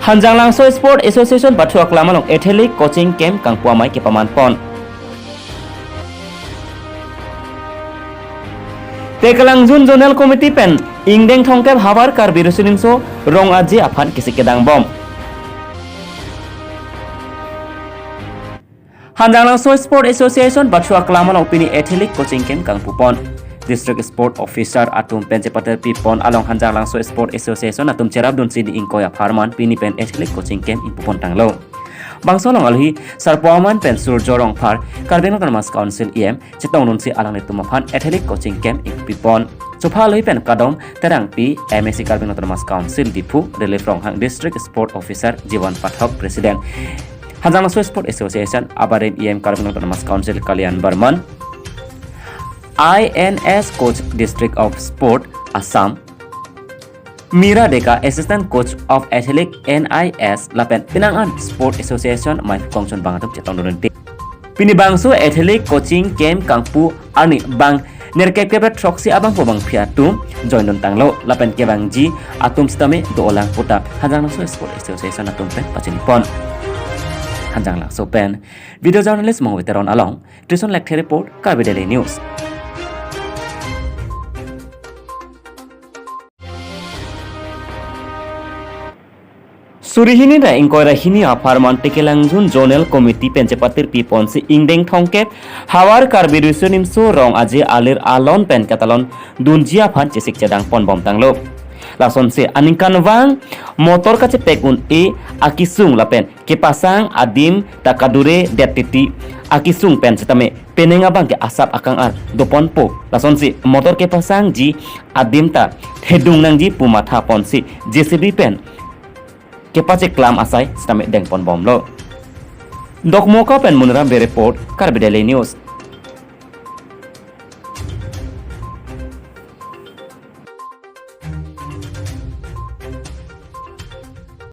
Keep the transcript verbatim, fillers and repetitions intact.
Hanjanglangso Sport Association pathu aklam along athletic coaching camp kangpu amei kepaman pon. Tekelangjun Zonal Committee pen ingdeng thomkep havar Karbi Riso Nimso Rong Aje aphan kesik kedang bom. Hanjanglangso Sport Association pathu aklam along pini athletic coaching camp kangpu pon. District Sport Officer atum pen chepaterpi pon along Hanjanglangso Sport Association atum cherapdunsi ni ingkoi apharman pini pen athletic coaching camp ingpu pon tanglo. Bangso along alohi Sarpo Aman pen Surjo Rongphar, Karbi Anglong Autonomous Council E M, chetongdunsi alanglitum aphan athletic coaching camp ingpi pon. Chopha alohi pen Kadom Terangpi, M A C Karbi Anglong Autonomous Council Diphu, Relief Ronghang, District Sport Officer Jiwan Pathak, President Hanjanglangso Sport Association, abarim E M Karbi Anglong Autonomous Council Kalyan Barman, I N S Coach, District of Sport, Assam, Mira Deka, Assistant Coach of Athletic, N I S, lapen penang an Sport Association amei kongchon abang atum chetongdun te. Pini bangso athletic coaching camp kangpu arni bang nerkep kep throksi abangpo bangphi atum join dun tanglo, lapen kevangji atum sitame do-olang puta Hanjanglangso Sport Association atum pen pachini pon. Hanjanglangso pen video journalist Mongve Teron along Trison Lekthe report, Karbi Daily News. Suri hini ra ingkoi ra hini apharman Tekelangjun Zonal Committee pen chepaterpi ponsi ingdeng thomkep havar Karbi Riso Nimso Rong Aje alir alon pen katalondunji aphan chesik chedang pon bom tanglo. Lasonsi aningkanvang motor kachepek un-e akesung lapen kepasang adim ta kadure det titi akesung pen sitame penang abang ke asap akang-ar doponpo. Lasonsi motor kepasangji adim ta thedung nangji pu matha ponsi J C B pen kepacheklam asai sitame dengpon bomlo. Dokmoka pen Munram Bey report, Karbi Daily News.